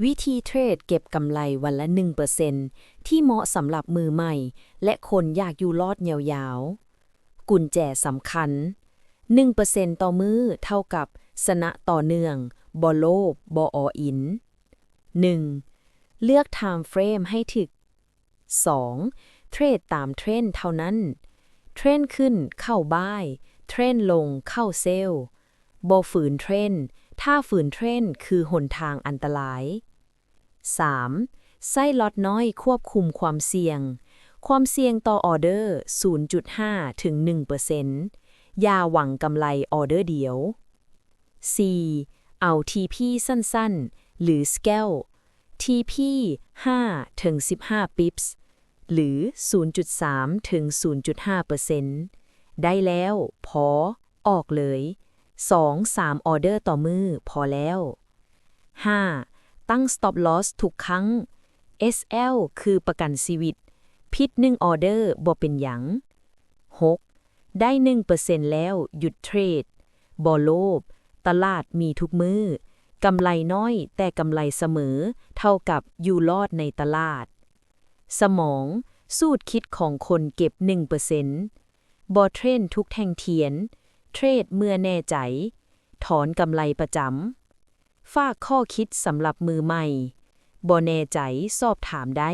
ວິທີເທຣດເກັບກຳໄລວັນລະໜຶ່ງເປີເຊັນ ທີ່ເໝາະສຳລັບມືໃໝ່ ແລະ ຄົນຢາກຢູ່ລອດຍາວໆ. ກຸນແຈສຳຄັນ, ໜຶ່ງເປີເຊັນຕໍ່ມື້ເທົ່າກັບຊະນະຕໍ່ເນື່ອງ, ບໍ່ໂລບ, ບໍ່ all in. ໜຶ່ງ ເລືອກ time frame ໃຫ້ຖືກ. ສອງ ເທຣດຕາມເທຣນເທົ່ານັ້ນ. ເທຣນຂຶ້ນເຂົ້າບາຍ, ເທຣນລົງເຂົ້າເຊລ. ບໍ່ຝືນເທຣນ, ຖ້າຝືນເທຣນຄືຫົນທາງອັນຕະລາຍ. ສາມ ໃຊ້ລອດນ້ອຍຄວບຄຸມຄວາມສ່ຽງ. ຄວາມສ່ຽງຕໍ່ອອເດີ ສູນຈຸດຫ້າ ເຖິງ ໜຶ່ງເປີເຊັນ. ຢ່າຫວັງກຳໄລອອເດີດຽວ. ສີ່ ເອົາ ທີພີ ສັ້ນໆ ຫຼື scalp ທີພີ ຫ້າ ເຖິງ ສິບຫ້າ ປິບ ຫຼື ສູນຈຸດສາມ ເຖິງ ສູນຈຸດຫ້າເປີເຊັນ. ໄດ້ແລ້ວ ພໍ ອອກເລີຍ. ສອງສາມ ອອເດີຕໍ່ມື້ ພໍແລ້ວ. ຫ້າ ຕັ້ງ stop loss ທຸກຄັ້ງ. ເອສແອລ ຄືປະກັນຊີວິດ. ຜິດໜຶ່ງອອເດີ ບໍ່ເປັນຫຍັງ. ຫົກ ໄດ້ໜຶ່ງເປີເຊັນແລ້ວ ຢຸດເທຣດ. ບໍ່ໂລບ. ຕະຫຼາດມີທຸກມື້. ກຳໄລນ້ອຍ ແຕ່ກຳໄລສະເໝີ ເທົ່າກັບຢູ່ລອດໃນຕະຫຼາດ. ສະໝອງ, ສູດຄິດຂອງຄົນເກັບໜຶ່ງເປີເຊັນ. ບໍ່ເທຣນທຸກແທ່ງທຽນ. ເທຣດເມື່ອແນ່ໃຈ. ຖອນກຳໄລປະຈຳ. ຝາກຂໍ້ຄິດສຳລັບມືໃໝ່. ບໍ່ແນ່ໃຈ ສອບຖາມໄດ້.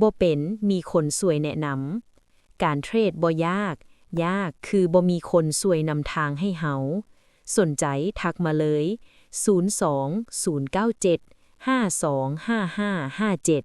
ບໍ່ເປັນ ມີຄົນຊ່ວຍແນະນຳ. ການເທຣດບໍ່ຍາກ, ຍາກຄືບໍ່ມີຄົນຊ່ວຍນຳທາງໃຫ້ເຮົາ. ສົນໃຈທັກມາເລີຍ ສູນສອງ ສູນເກົ້າເຈັດ ຫ້າສອງຫ້າຫ້າຫ້າເຈັດ.